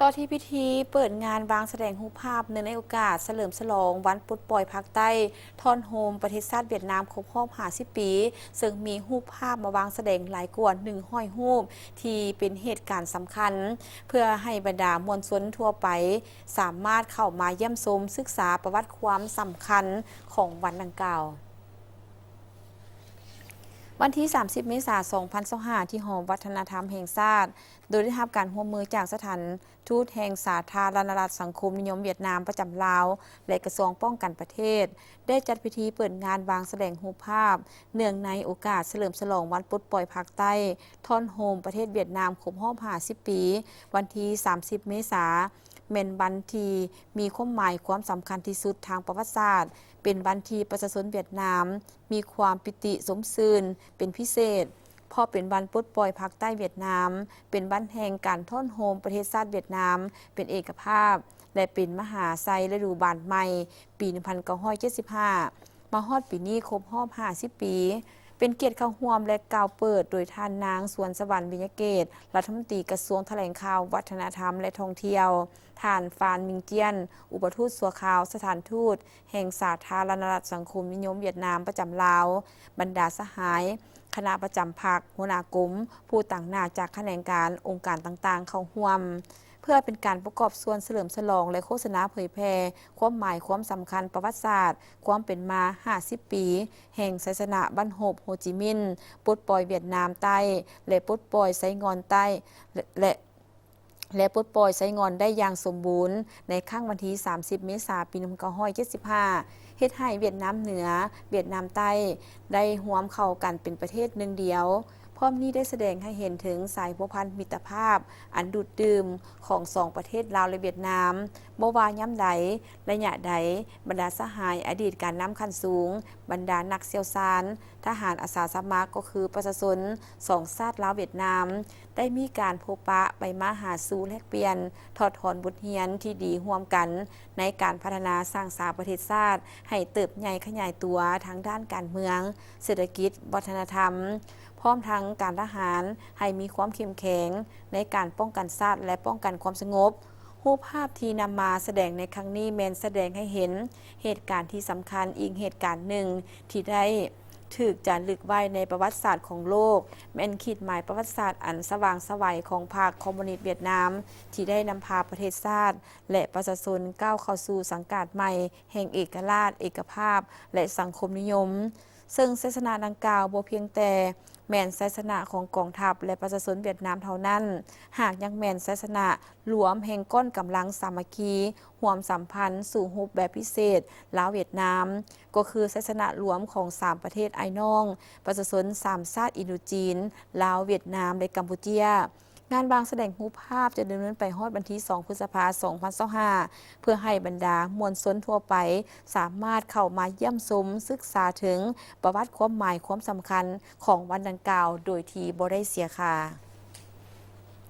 ຕໍ່ທີ່ພິທີເປີດງານວາງສະແດງຮູບພາບ ເນື່ອງໃນໂອກາດສະເຫຼີມສະຫຼອງວັນປົດປ່ອຍພາກໃຕ້ ທ່ອນໂຮມປະເທດຊາດຫວຽດນາມຄົບຮອບຫ້າສິບປີ, ເຊິ່ງມີຮູບພາບມາວາງສະແດງຫຼາຍກວ່າໜຶ່ງຮ້ອຍຮູບ ທີ່ເປັນເຫດການສຳຄັນ ເພື່ອໃຫ້ບັນດາມວນຊົນທົ່ວໄປສາມາດເຂົ້າມາຢ້ຽມຊົມສຶກສາປະຫວັດຄວາມສຳຄັນຂອງວັນດັ່ງກ່າວ. ວັນທີສາມສິບ ເມສາ ສອງພັນຊາວຫ້າ ທີ່ຫໍວັດທະນະທຳແຫ່ງຊາດ ໂດຍໄດ້ຮັບການຮ່ວມມືຈາກສະຖານທູດແຫ່ງສາທາລະນະລັດສັງຄົມນິຍົມຫວຽດນາມປະຈຳລາວ ແລະ ກະຊວງປ້ອງກັນປະເທດ ໄດ້ຈັດພິທີເປີດງານວາງສະແດງຮູບພາບ ເນື່ອງໃນໂອກາດສະເຫຼີມສະຫຼອງວັນປົດປ່ອຍພາກໃຕ້ ທ່ອນໂຮມປະເທດຫວຽດນາມຄົບຮອບຫ້າສິບປີ, ວັນທີສາມສິບ ເມສາ ແມ່ນວັນທີ່ມີຄວາມໝາຍຄວາມສຳຄັນທີ່ສຸດທາງປະຫວັດສາດ, ເປັນວັນທີ່ປະຊາຊົນຫວຽດນາມມີຄວາມປີຕິຊົມຊື່ນເປັນພິເສດ ເພາະເປັນວັນປົດປ່ອຍພາກໃຕ້ຫວຽດນາມ, ເປັນວັນແຫ່ງການທ້ອນໂຮມປະເທດຊາດຫວຽດນາມເປັນເອກະພາບ ແລະ ເປັນມະຫາໄຊລະດູບານໃໝ່ ປີໜຶ່ງພັນເກົ້າຮ້ອຍເຈັດສິບຫ້າ ມາຮອດປີນີ້ຄົບຮອບຫ້າສິບປີ. ເປັນກຽດເຂົ້າຮ່ວມ ແລະ ກ່າວເປີດໂດຍທ່ານນາງ ສວນສະຫວັນ ວິຍະເກດ ລັດຖະມົນຕີກະຊວງຖະແຫຼງຂ່າວ, ວັດທະນະທຳ ແລະ ທ່ອງທ່ຽວ, ທ່ານ ຟານ ມິງຈຽນ ອຸປະທູດຊົ່ວຄາວສະຖານທູດແຫ່ງສາທາລະນະລັດສັງຄົມນິຍົມຫວຽດນາມປະຈຳລາວ, ບັນດາສະຫາຍ ຄະນະປະຈຳພັກ, ຫົວໜ້າກົມ, ຜູ້ຕາງໜ້າຈາກຂະແໜງການ, ອົງການຕ່າງໆເຂົ້າຮ່ວມ ເພື່ອເປັນການປະກອບສ່ວນສະເຫຼີມສະຫຼອງ ແລະ ໂຄສະນາເຜີຍແຜ່ຄວາມໝາຍຄວາມສຳຄັນປະຫວັດສາດຄວາມເປັນມາຫ້າສິບປີ ແຫ່ງໄຊຊະນະບັ້ນຮົບໂຮຈິມິນ ປົດປ່ອຍຫວຽດນາມໃຕ້ ແລະ ປົດປ່ອຍໄຊງ່ອນໃຕ້ ແລະ ແລະ ແລະ ປົດປ່ອຍໄຊງ່ອນໄດ້ຢ່າງສົມບູນໃນຄັ້ງວັນທີສາມສິບ ເມສາ ປີໜຶ່ງພັນເກົ້າຮ້ອຍເຈັດສິບຫ້າ ເຮັດໃຫ້ຫວຽດນາມເໜືອ, ຫວຽດນາມໃຕ້ ໄດ້ຮ່ວມເຂົ້າກັນເປັນປະເທດໜຶ່ງດຽວ. ພ້ອມນີ້ໄດ້ສະແດງໃຫ້ເຫັນເຖິງສາຍພົວພັນມິດຕະພາບອັນດູດດື່ມຂອງສອງປະເທດລາວ ແລະ ຫວຽດນາມ. ບໍ່ວ່າຍາມໃດ, ໄລຍະໃດ, ບັນດາສະຫາຍອະດີດການນຳຂັ້ນສູງ, ບັນດານັກຊ່ຽວຊານ, ທະຫານອາສາສະໝັກ ກໍຄືປະຊາຊົນສອງຊາດລາວຫວຽດນາມ ໄດ້ມີການພົບປະໄປມາຫາສູ່ແລກປ່ຽນ, ຖອດຖອນບົດຮຽນທີ່ດີຮ່ວມກັນໃນການພັດທະນາສ້າງສາປະເທດຊາດໃຫ້ເຕີບໃຫຍ່ຂະຫຍາຍຕົວທາງດ້ານການເມືອງ, ເສດຖະກິດ, ວັດທະນະທຳ, ພ້ອມທັງການທະຫານໃຫ້ມີຄວາມເຂັ້ມແຂງໃນການປ້ອງກັນຊາດ ແລະ ປ້ອງກັນຄວາມສະຫງົບ. ຮູບພາບທີ່ນຳມາສະແດງໃນຄັ້ງນີ້ແມ່ນສະແດງໃຫ້ເຫັນເຫດການທີ່ສຳຄັນອີກເຫດການໜຶ່ງທີ່ໄດ້ຖືກຈາລຶກໄວ້ໃນປະຫວັດສາດຂອງໂລກ, ແມ່ນຂີດໝາຍປະຫວັດສາດອັນສະຫວ່າງໄສຂອງພັກຄອມມູນິດຫວຽດນາມ ທີ່ໄດ້ນຳພາປະເທດຊາດ ແລະ ປະຊາຊົນກ້າວເຂົ້າສູ່ສັງກາດໃໝ່ແຫ່ງເອກະລາດ, ເອກະພາບ ແລະ ສັງຄົມນິຍົມ. ເຊິ່ງໄຊຊະນະດັ່ງກ່າວບໍ່ພຽງແຕ່ແມ່ນໄຊຊະນະຂອງກອງທັບ ແລະ ປະຊາຊົນຫວຽດນາມເທົ່ານັ້ນ, ຫາກຍັງແມ່ນໄຊຊະນະລວມແຫ່ງກ້ອນກຳລັງສາມັກຄີຮ່ວມສຳພັນສູ້ຮົບແບບພິເສດລາວຫວຽດນາມ, ກໍຄືໄຊຊະນະລວມຂອງສາມປະເທດອ້າຍນ້ອງ, ປະຊາຊົນສາມຊາດອິນໂດຈີນ, ລາວ, ຫວຽດນາມ ແລະ ກຳປູເຈຍ. ງານວາງສະແດງຮູບພາບຈະດຳເນີນໄປຮອດວັນທີສອງ ພຶດສະພາ ສອງພັນຊາວຫ້າ ເພື່ອໃຫ້ບັນດາມວນຊົນທົ່ວໄປສາມາດເຂົ້າມາຢ້ຽມຊົມ, ສຶກສາເຖິງປະຫວັດຄວາມໝາຍຄວາມສຳຄັນຂອງວັນດັ່ງກ່າວໂດຍທີ່ບໍ່ໄດ້ເສຍຄ່າ.